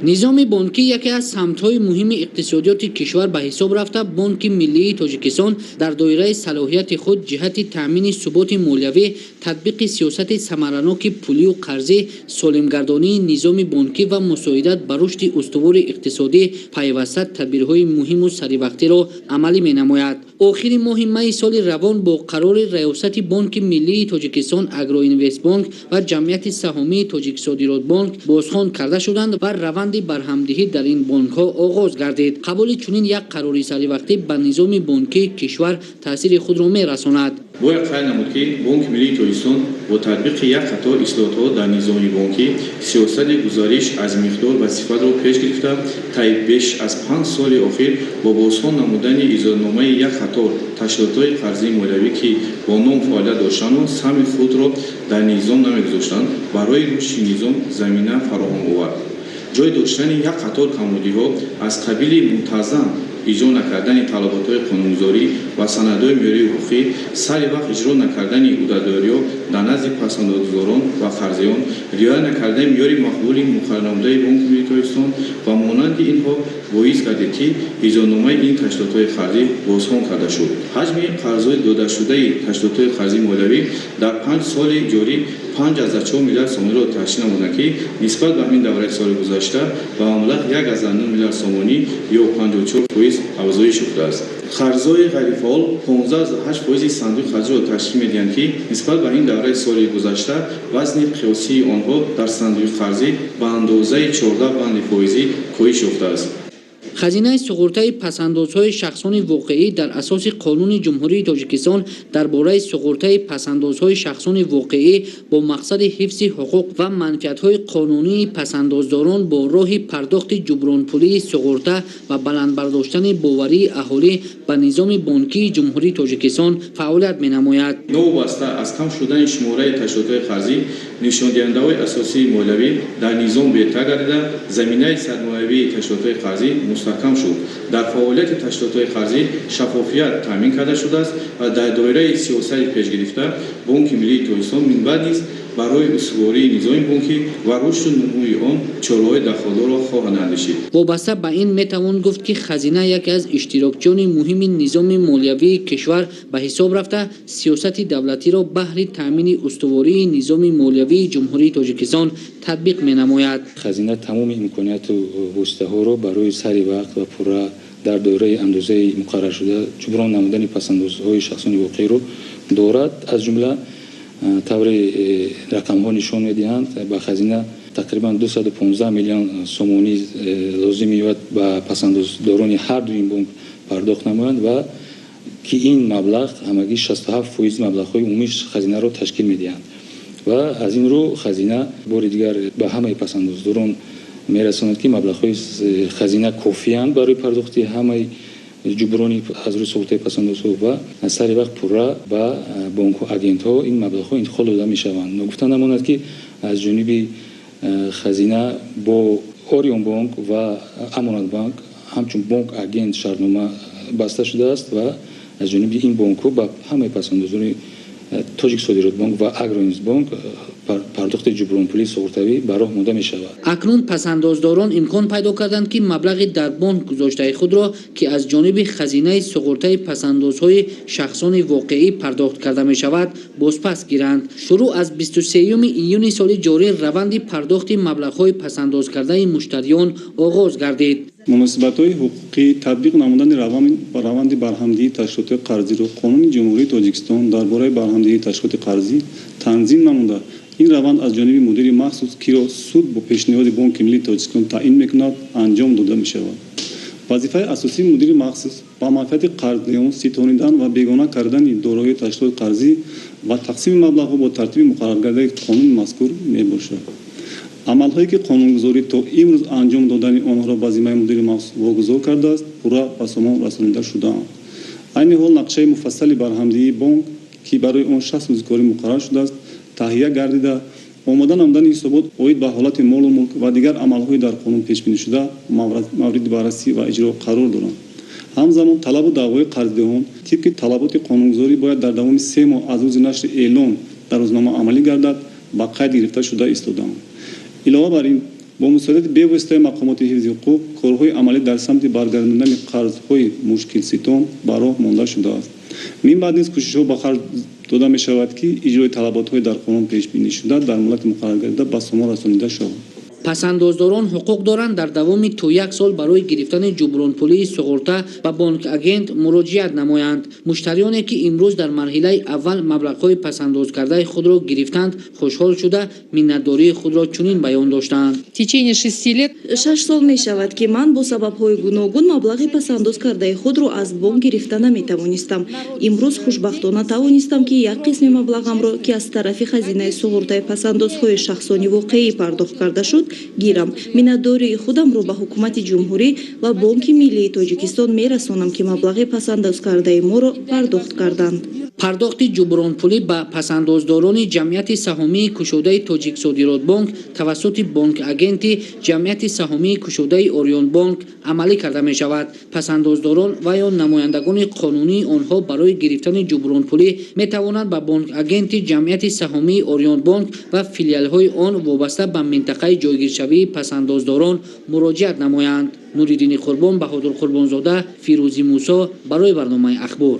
Низоми бонкӣ яке аз самтҳои муҳими иқтисодиёти кишвар ба ҳисоб рафта, Бонки миллии Тоҷикистон дар доираи салоҳияти худ ҷиҳати таъмини суботи молиявӣ, татбиқи сиёсати самараноки пулию қарзӣ, солимгардонии низоми бонкӣ ва мусоидат ба рушди устувори иқтисодӣ пайваста тадбирҳои муҳиму саривақтиро амалӣ менамояд. Охири моҳи майи соли равон бо қарори Раёсати Бонки миллии Тоҷикистон Агроинвестбонк ва Ҷамъияти саҳомии Тоҷиксодиротбонк бозхон карда шуданд ва раванди барҳамдиҳӣ дар ин бонкҳо оғоз гардид. Қабули чунин як қарори саривақтӣ ба низоми бонкии кишвар таъсири худро мерасонад. Бояд қайд намуд, ки Бонки миллии Тоҷикистон бо татбиқи як қатор ислоҳотҳо дар низоми бонкӣ сиёсати гузариш аз миқдор ба сифатро пеш гирифта, таи беш аз 5 соли охир бо бозхон намудани иҷозатномаи як қатор ташкилотҳои қарзии молиявӣ, ки бо ном фаъолият доштанду саҳми худро дар низом намегузоштанд, барои рушди низом замина фароҳам овард. Ҷой доштани як қатор камбудиҳо аз қабили мунтазам иҷро накардани талаботҳои қонунгузорӣ ва санадҳои меъёрии ҳуқуқӣ, сари вақт иҷро накардани ӯҳдадориҳо дар назди пасандозгузорон ва қарздиҳон, риоя накардани меъёри мақбули муқаррарнамудаи Бонки миллии Тоҷикистон ва монанди инҳо боис гардид, ки иҷозатномаи ин ташкилотҳои қарзӣ бозхон карда шуд. Ҳаҷми қарзҳои додашудаи ташкилотҳои қарзии молиявӣ дар 5 соли ҷорӣ 5,4 миллиард сомониро ташкил намуданд, ки нисбат ба ҳамин давраи соли гузашта ба маблағи 1,9 миллиард сомонӣ ё 54% афзоиш ёфтааст. Қарзҳои ғайрифаъол 15,8 фоизи сандуқи қарзиро ташкил медиҳанд, ки нисбат ба ин давраи соли гузашта вазни қиёсии онҳо дар сандуқи қарзӣ ба андозаи 14 банди фоизӣ коҳиш ёфтааст. Хазинаи суғуртаи пасандозҳои шахсони воқеӣ дар асоси Қонуни Ҷумҳурии Тоҷикистон дар бораи суғуртаи пасандозҳои шахсони воқеӣ бо мақсади ҳифзи ҳуқуқ ва манфиатҳои қонунии пасандоздорон бо роҳи пардохти ҷубронпулии суғурта ва баланд бардоштани боварии аҳолӣ ба низоми бонкии Ҷумҳурии Тоҷикистон фаъолият менамояд. Новобаста аз кам шудани шумораи ташкилотҳои қарзӣ, нишондиҳандаҳои асосии молиявӣ дар низом беҳтар гардида, заминаи сармоявии ташкилотҳои қарзӣ мустаҳкам шуд. Дар фаъолияти ташкилотҳои қарзӣ шаффофият таъмин карда шудааст ва дар доираи сиёсати пешгирифта Бонки миллии Тоҷикистон минбаъд низ барои устувории низоми бонкӣ ва рушду нумӯи он чораҳои дахлдорро хоҳад андешид. Вобаста ба ин метавон гуфт, ки хазина яке аз иштирокчиёни муҳими низоми молиявии кишвар ба ҳисоб рафта, сиёсати давлатиро баҳри таъмини устувории низоми молиявии Ҷумҳурии Тоҷикистон татбиқ менамояд. Хазина тамоми имконияту воситаҳоро барои сари вақт ва пурра дар доираи андозаи муқарраршуда ҷуброн намудани пасандозҳои шахсони воқеиро дорад. Аз ҷумла, тавре рақамҳо нишон медиҳанд, ба хазина тақрибан 215 миллион сомонӣ лозим меояд ба пасандоздорони ҳар ду ин бонк пардохт намоянд ва ки ин маблағ ҳамагӣ 67 фоизи маблағҳои умумии хазинаро ташкил медиҳанд. Ва аз ин рӯ хазина бори дигар ба ҳамаи пасандоздорон мерасонад, ки маблағҳои хазина кофиянд барои пардохти ҳамаи ҷуброни аз рӯи суғуртаи пасандозҳо ва сари вақт пурра ба бонкҳо, агентҳо ин маблағҳо интиқол дода мешаванд. Ногуфта намонад, ки аз ҷониби хазина бо Ориёнбонк ва Амонатбанк ҳамчун бонк агент шартнома баста шудааст ва аз ҷониби ин бонкҳо ба ҳамаи пасандозони Тоҷиксодиротбонк ва Агроинвестбонк пардохти ҷубронпулии суғуртавӣ ба роҳ монда мешавад. Акнун пасандоздорон имкон пайдо карданд, ки маблағи дар бонк гузоштаи худро, ки аз ҷониби хазинаи суғуртаи пасандозҳои шахсони воқеӣ пардохт карда мешавад, бозпас гиранд. Шурӯъ аз 23 июни соли ҷорӣ раванди пардохти маблағҳои пасандозкардаи муштариён оғоз гардид. Муносибатҳои ҳуқуқӣ татбиқ намудани раванди барҳамдиҳии ташкилотҳои қарзиро Қонуни Ҷумҳурии Тоҷикистон дар бораи барҳамдиҳии ташкилоти қарзӣ танзим намуда, ин раванд аз ҷониби мудири махсус, киро суд бо пешниҳоди Бонки миллии Тоҷикистон таъин мекунад, анҷом дода мешавад. Вазифаи асосии мудири махсус ба манфиати қарздиҳон ситонидан ва бегона кардани дороии ташкилоти қарзӣ ва тақсими маблағҳо бо тартиби муқарраргардаи қонуни мазкур мебошад. Амалҳое, ки қонунгузорӣ то имрӯз анҷом додани онҳоро ба зиммаи мудири махсус вогузор кардааст, пурра ба сомон расонида шудаанд. Айни ҳол нақшаи муфассали барҳамдиҳии бонк, ки барои он 60 рӯзи корӣ муқаррар шудааст, таҳия гардида, омода намудани ҳисобот оид ба ҳолати молу мулк ва дигар амалҳои дар қонун пешбинишуда мавриди баррасӣ ва иҷро қарор доранд. Ҳамзамон, талабу даъвои қарздиҳон тибқи талаботи қонунгузорӣ бояд дар давоми 3 моҳ аз рӯзи нашри эълон дар рӯзнома амалӣ гардад, ба қайд гирифта шуда истодаанд. Илова бар ин, Бо мусоидати бевоситаи мақомоти ҳифзи ҳуқуқ корҳои амалӣ дар самти баргардондани қарзҳои мушкилситон ба роҳ монда шудааст. Минбаъд низ кӯшишҳо ба харҷ дода мешавад, ки иҷрои талаботҳои дар қонун пешбинишуда дар муҳлати муқарраргардида ба самар расонида шавад. Пасандоздорон ҳуқуқ доранд дар давоми то як сол барои гирифтани ҷубронпулии суғурта ба бонк-агент муроҷиат намоянд. Муштариёне, ки имрӯз дар марҳилаи аввал маблағҳои пасандозкардаи худро гирифтанд, хушҳол шуда, миннатдории худро чунин баён доштанд. В течение 6 лет. 6 сол мешавад, ки ман бо сабабҳои гуногун маблағи пасандоз кардаи худро аз бонк гирифта наметавонистам. Имрӯз хушбахтона тавонистам, ки як қисми маблағамро, ки аз тарафи хазинаи суғуртаи пасандозҳои шахсони воқеӣ пардохт карда шуд, гирам. Миннатдории худамро ба ҳукумати ҷумҳурӣ ва Бонки миллии Тоҷикистон мерасонам, ки маблағи пасандозкардаи моро пардохт карданд. Пардохти ҷубронпулӣ ба пасандоздорони ҷамъияти саҳомии кушодаи Тоҷиксодиротбонк тавассути бонк-агенти ҷамъияти саҳомии кушодаи Ориёнбонк амалӣ карда мешавад. Пасандоздорон ва ё намояндагони қонунии онҳо барои гирифтани ҷубронпулӣ метавонанд ба бонк-агенти ҷамъияти саҳомии Ориёнбонк ва филиалҳои он вобаста ба минтақаи ҷойгиршавии пасандоздорон муроҷиат намоянд. Нуриддини Қурбон, Баҳодур Қурбонзода, Фирӯзӣ Мусо барои барномаи Ахбор.